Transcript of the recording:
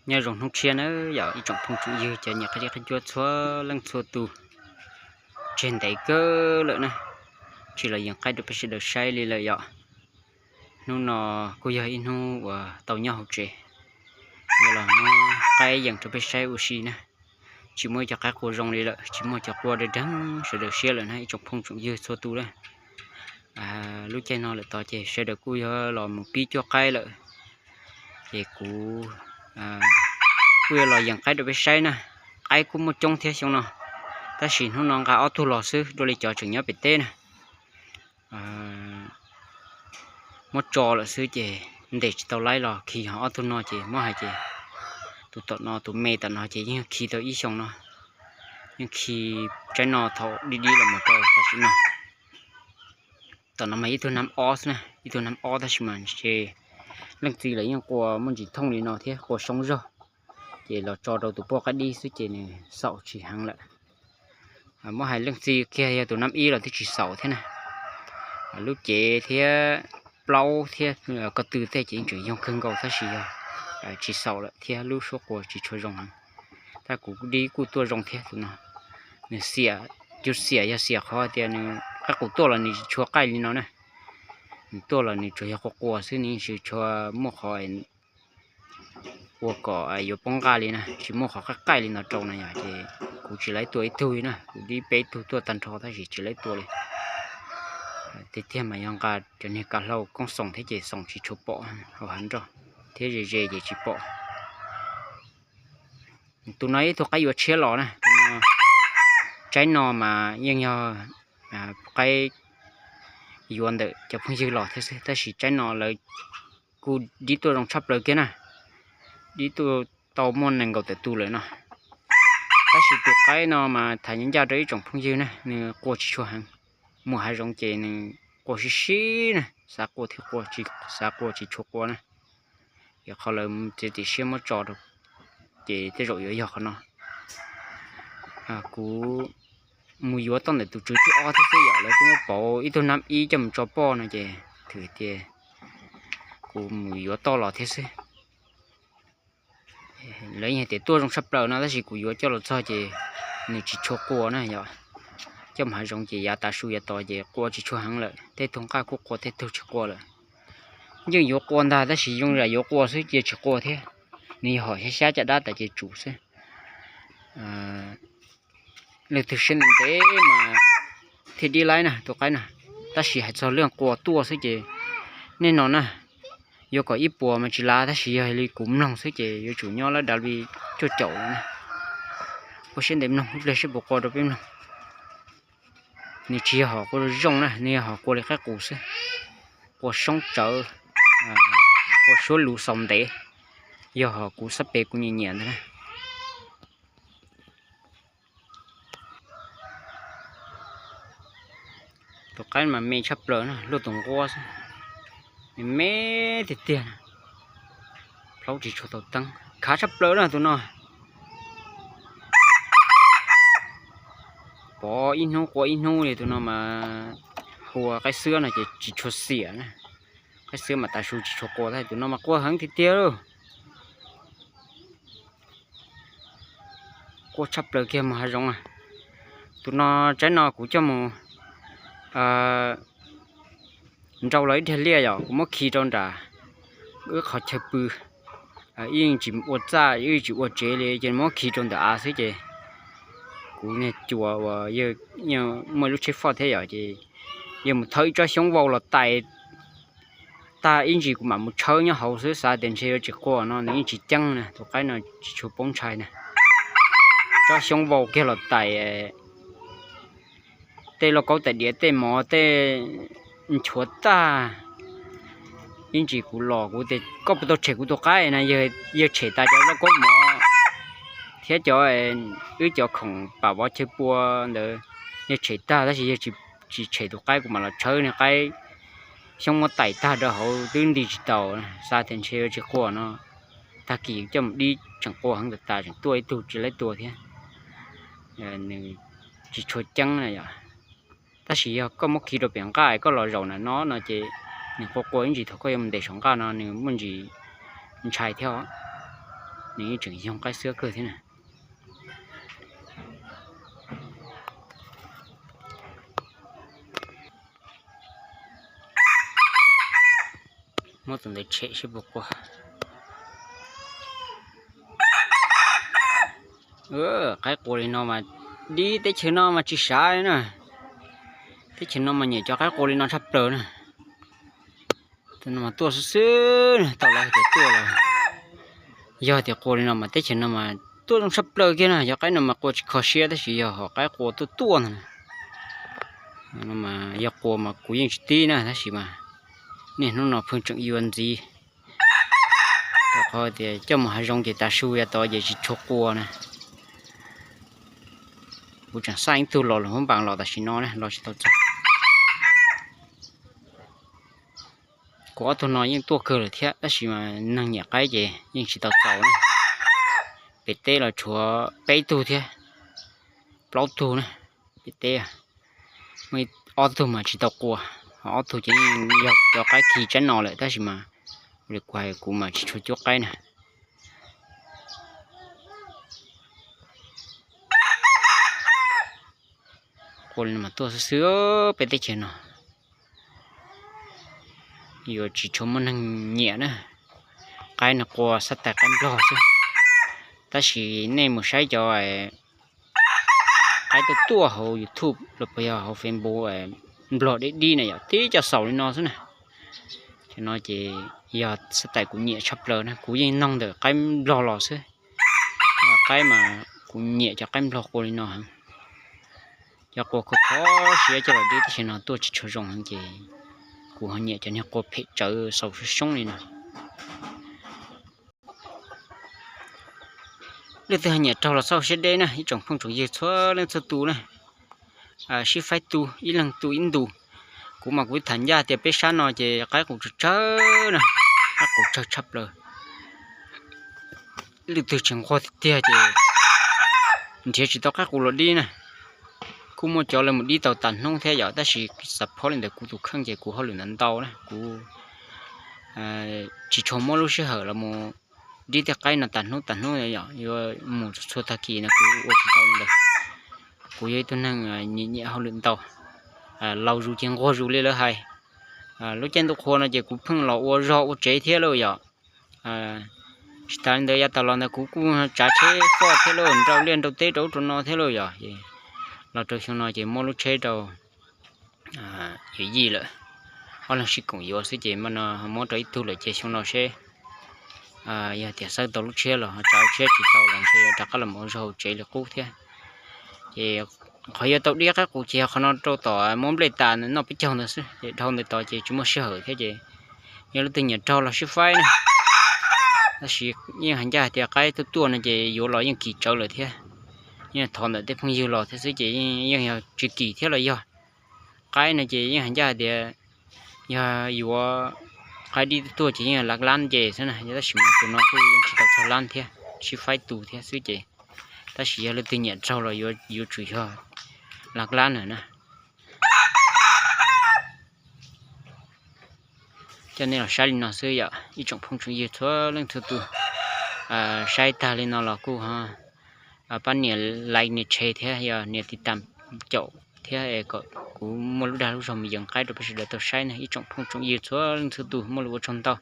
Nyob zoo hnub tshiab na yom, ib tsoom phooj tsoom ywg cov nyiam qab zib qab cuab txhua leej txhua tus. Tseg ntev kawg lawm na, tsis los yees qaib rau peb sawv daws saib li lawm yom. Hnub no kuj yog ib hnub uas tau nyob hauv tsev, yuav los muab qaib yees rau peb saib ua si na. Tsis muaj ib co qaib qua zoo li lawm, tsis muaj cov qua deev deev sawv daws siab lawm na ib tsoom phooj tsoom ywg txhua tus na. Lub caij no lawm tod ces sawv daws kuj yuav los mus pib cuab qaib lawm, ces kuv kuj yuav los yees qaib rau peb saib na. Qaib kuj muaj coob thiab xyoo no, tab sis hnub no nqa ob tug los xwb dua li cov tseem nyob pem teb na. Muab tso lawm xwb ces ntes tsis tau laib los khi yog ob tug no ces muab hais ces tus tom no tus me tom no ces yeej khi tau ib xyoos no, yeej khi tsaib no thaum dib dib los mus rau tam sim no. Tom no mas ib tug nab ob xwb na, ib tug nab ob tab sis mas ntshe leej txiv lawv yeej qua muaj ntsis thooj li no thiab qua soob zog, ces los tso rau tus poj qaib dib xwb ces nws xaum tsis heev lawm. Muab hais leej txiv kiag yog tus nab ib los twb tsis xaum thiab na. Lub cev thiab plaub thiab ko tw tej ces yeej tseem yoog kawg nkaus tab sis yog tsis xaum lawm thiab lub suab qua tsis tshua zoo heev. Tab kuv dib kuj tuaj zoo thiab tus no, nws xiam, cus xiam yog xiam qhov tias nws qaib qus tuaj los nws tsis tshua qaij li no na. Nws tuaj los nws tsuas yog qua qua xwb, nws yeej tsis tshua muaj qhov ua kom yuav poob nqaj li na, tsis muaj qhov qaij qaij li no rau na yom. Ces kuv tsis laib tua ib tug li na, kuv dib peb tug tuaj tag nrho tab sis tsis laib tua li. Tiag tiag mas yog nqa cov niag kav hlau koob xoom thiab ces xoom tsis tshua pom hauv hav nroj, thiab ze ze ces tsis pom. Tus no ib tug qaib yuav tshiab los na, tsaib no mas yeej yog qaib yuav ntawm cov phooj ywg los thiab xwb, tab sis tsaib no lawv kuj dib tuaj zoo tshaj plaws kiag na, dib tuaj tau muaj nees nkaum tawm tus lawm no. Tab sis tus qaib no mas tham ncaj ncaj rau ib tsoom phooj ywg na, nws qua tsis tshua heev, mus hav zoov ces nws qua sib sib na, xav qua thiaj qua, tsis xav qua tsis tshua qua na. Ces qhov lawv txiav txim siab muab tso rau, ces tej zaum yuav yog qhov no. Kuv mus yuav toj ntawm tus tswv thib ob thiab xwb yom, lawv twb muab pauv ib tug nab ib coj mus tso poj no ces thwm tias kuv mus yuav toj los thiab xwb. Lawv yeej tias tuaj zoo tshaj plaws no tab sis kuv yuav coj los txog ces nws tsis tshua qua na yom. Coj mus hav zoov ces yav tav su yav tod ces qua tsis tshua heev lawm, tej tug nqaj kuj qua tej tug tsis qua lawm. Yeej yuav qua ntag tab sis zoo zam yuav qua xwb cia tsis qua thiab. Nws yog hom xyab xyab caj dab tas ces tsum xwb. Leej twg siab ntev ntev mas thiaj dib laib na tus qaib na. Tab sis hais txog leej qua tuaj xwb ces nej no na, yuav kom ib puas mas tsis lav tab sis yog li kuv mloog xwb ces yuav tsum nyob lab dav li cuaj caum na. Ua siab ntev mloog ib pliag seb puas qua rau peb mloog. Nws tsis yog hom qua zoo na, nws yog hom qua li qaib qus xwb, qua soob tsawv, qua suab lus xaus ntev, yog hom kuv xab pem kuv nyiam nyiam ntag na. Tus qaib mas me tshaj plaws na, luaj tus nquab xwb, me me tiag tiag na. Plaub tsis tshua tau teeb, khav tshaj plaws na tus no. Pov ib hnub qua ib hnub li tus no mas, hua qaib xwb no ces tsis tshua xiam na. Qaib xwb mas tav su tsis tshua qua, tus no mas qua heev tiag tiag lauj. Qua tshaj plaws kiag mus hav zoov. Tus no, tsaib no kuv coj mus nrau los ib dhia liaj yom, kuv muab khi rau nram wb qhov chaw pw. Ib yeej tsis ua txaj, ib yeej tsis ua tsev li ces muab khi rau ntawm av xwb ces kuv niag cuas uas muaj lub tsheb foj thiab yom ces yawg mus thawb ib tsob xyoob vau los tais tag ib ntsis kuv mam mus tshawb nyob hauv xwb, xav tias ntshe yuav tsis qua no nws yeej tsis ceeb na, tus qaib no tsis tshua poob ntshai na. Tsob xyoob vau kiag los tais tej lauj kaub tais diav tej mov tej nchuav tag. Ib ntsis kuv los kuv tias koj puas tau tshem kuv tus qaib na, yawg tshem tas cov lauj kaub mov thiab cov, wb cov khoom pam vov chaw pua ntawd, yawg tshem tag tab sis yawg tsis tshem tus qaib, kuv mam los tshawb niag qaib xyoob muab tais tag rau hauv twb nti tsis taus, xav tias ntshe yuav tsis qua no. Tag kis coj mus dib tseem qua heev tas tas, tseem tuaj ib tug tsis laib tua thiab. Nws tsis tshua ceeb na yom. Tab sis yog koj muab khi rau pem nqaj koj los zaum ntawm no no ces nws qua qua ib ntsis, thaum koj yuav mus ntes saum nqaj no nws muaj ntsis ntshai thiab os. Nws yeej tseem yoog qaib xwb kawg thiab na. Muab tus ntawd tshem seb puas qua. Qaib qua li no mas, dib teb chaws no mas tsis sav li na. Teb chaws no mas nyiam cov qaib qua li no tshaj plaws na. Tus no mas tuaj xwb xwb, tau lawv tias tuaj los, yog tias qua li no mas teb chaws no mas tuaj zoo tshaj plaws kiag na. Cov qaib no mas qua tsis kho siab tab sis yog hom qaib qua tuaj tuaj ntag. Yog qua mas kuv yeej tsis tib na tab sis mas niaj hnub no pheej tseem yuav ntxiv. Rau qhov tias coj mus hav zoov ces tav su yav tod ces tsis tshua qua na. Kuv tseem xaj ib tug los lawm, hmoob npas los tam sim no na los tsis tau txog. Kuv ob tug no yeej tuaj kawg lawm thiab tab sis mas neeg nyiam qaib ces yeej tsis tau txaus na. Pem teb los tshuav peb tug thiab, plaub tug na. Pem teb muaj ob tug mas tsis tau qua, ho ob tug ces yeej yog cov qaib khi tsab no lawm tab sis mas ua li kuv hais kuv mas tsis tshua cuab qaib na. Qua li no mas tuaj xwb xwb peb teb chaws no. Yuav tsis tshua muaj neeg nyiam na. Qaib no qua xab tais qaib nplog xwb. Tab sis nej mus saib cov qaib tuaj tuaj hauv YouTube los puas yog hauv Facebook nplog deb dib na yom, tib co xaus li no xwb na. Cov no ces yog xab tais kuv nyiam tshaj plaws na, kuv yeej noog ntawm qaib nplog los xwb. Qaib mas kuv nyiam cov qaib nplog qua li no heev. Cov qua kho kho siab coj los dib tab sis no tuaj tsis tshua zoo heev ces kuv ho nyiam cov niag qua phem tsawv xaus soob soob li no. Leej twg ho nyiam raug los xauj siab deb na ib tsoom phooj tsoom ywg txhua leej txhua tus na. Sib faib tu ib leeg tu ib ntus. Kuv mas kuv tham ncaj tias peb sab no ces qaib qus tsawg tsawg na, qaib qus tsawg tshaj plaws. Leej twg tsis nquag tiag tiag ces nrhiav tsis tau qaib qus los dib na. Kuj muaj cov lawv mus dib tau tas hnub thiab yom, tab sis xav phob li ntawd kuv tus kheej ces kuv hauj lwm ntau ntau na, kuv tsis tshua muab lub sij hawm los mus dib tej qaib no tas hnub tas hnub yom, yuav mus txhua tag kis no kuv ua tsis tau li ntawd. Kuv yog ib tug neeg nyiam nyiam hauj lwm ntau, laus zus ces nquag zus li lawv hais. Lub caij ntuj qhua no ces kuv pheej los ua zog ua tsev thiab lauj yom. Tsis tas li ntawd yav tas los ntawd kuv kuj tsav tsheb foj thiab lauj, nrau liaj nrau teb rau ub rau no thiab lauj yom. Los rau xyoo no ces muab lub tsheb rau yawm yij lawm, ob leeg sib koom yuav xwb ces muab rau ib tug lawm ces xyoo no seb yog tias xawb tau lub tshiab los ho tsav lub tshiab tsis tau los ntshe yuav rov qab los mus ua zog ua tsev li qub thiab. Ces qhov yuav tau dib qaib qus ces yog qhov no rau tom muab nplej tas noj peb caug ntawd xwb, ces dhau ntawd tod ces tsis muaj sij hawm thiab ces yog leej twg nyiam raug los sib faib na. Tab sis yeej hais ncaj hais tias qaib tuaj tuaj no ces yuav los yeej kim tsawv lawm thiab. Yeej thov ntawm tej phooj ywg los thiab xwb ces yeej yog tsis kim thiab los yog. Qaib no ces yeej hais ncaj hais tias yog yuav qaib dib tuaj tuaj ces yeej lav lab nce xwb na, tab sis mas tus no kuj yeej tsis tau txog lab thiab, sib faib tu thiab xwb ces, tab sis yog leej twg nyiam raug los yuav tsum yog lav lab na na. Coj nej los saib li no xwb yom ib tsoom phooj tsoom ywg txhua leej txhua tus. Saib tag li no los kuj pab nias like nias share thiab yog nias tiv tam caum thiab kom kuv muaj lub dag lub zog mus yees qaib rau peb sawv daws tau saib na ib tsoom phooj tsoom ywg txhua leej txhua tus muaj lus ua tsaug ntau.